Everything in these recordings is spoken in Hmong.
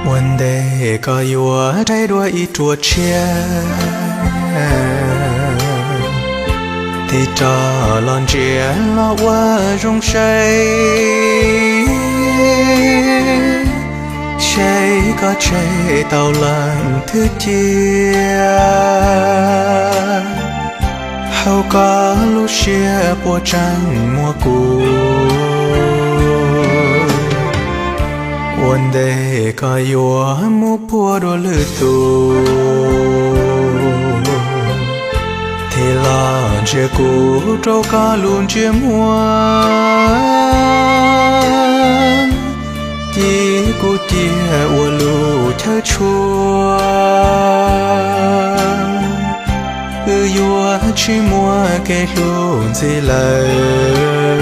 Ua ntej koj yuav rhaub dua ib ruam tshiab, tig rov los ntsia los ua zoo saib, saib koj tseg tau leej twg cia. Hauv koj lub siab puas tseem muaj kuv? Ua ntej koj yuav mus puag dua lwm tus, tig los ntsia kuv rau koj lub ntsej muag, ci kuv cia ua lub chaw tshua. Wb yuav tsis muaj kev hlub ntxiv lawm.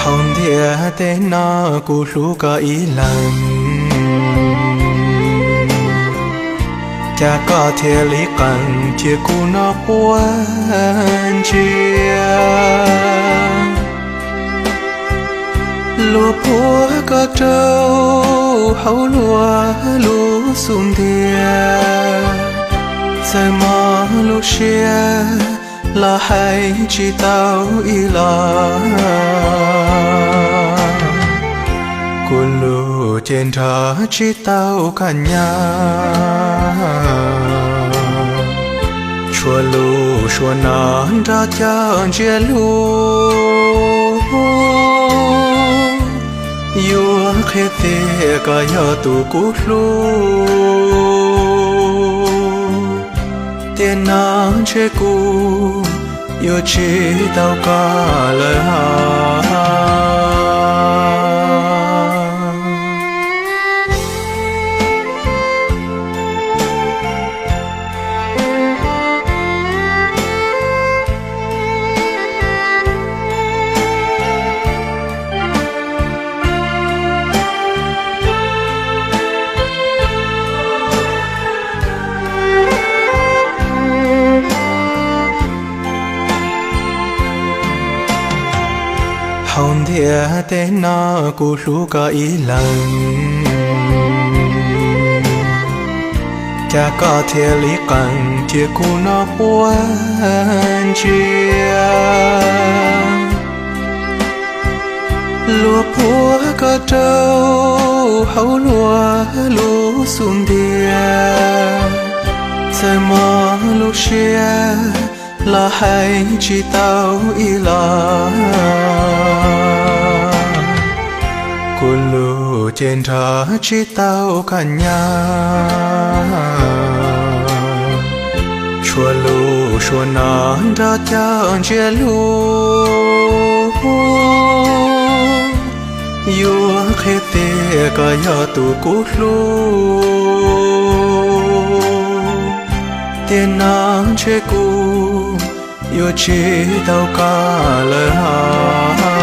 Hauv ntiaj teb no kuv hlub koj ib leeg, cas koj thiaj li qees cia kuv noj quav ntsia. Luag puag koj rau hauv luag lub xub ntiag, txawm mob lub siab los hais tsis tau ib los. Kuv lub cev nrov tsis tau koj nyab, tshuav lub suab no nrov cov ntsia lug, yuav qhia tias koj yog tus kuv hlub. Tiam no ntshe kuv yuav tsis tau koj lawm hos. Hauv ntiaj teb no kuv hlub koj ib leeg, cas koj thiaj li qees cia kuv noj quav ntsia. Luag puag koj rau hauv luag lub xub ntiag, txawm mob lub siab los hais tsis tau ib los. Kuv lub cev nrov tsis tau koj nyab, tshuav lub suab no nrov cov ntsia lug, yuav qhia tias koj yog tus kuv hlub. Tiam no ntshe kuv yuav tsis tau koj lawm hos.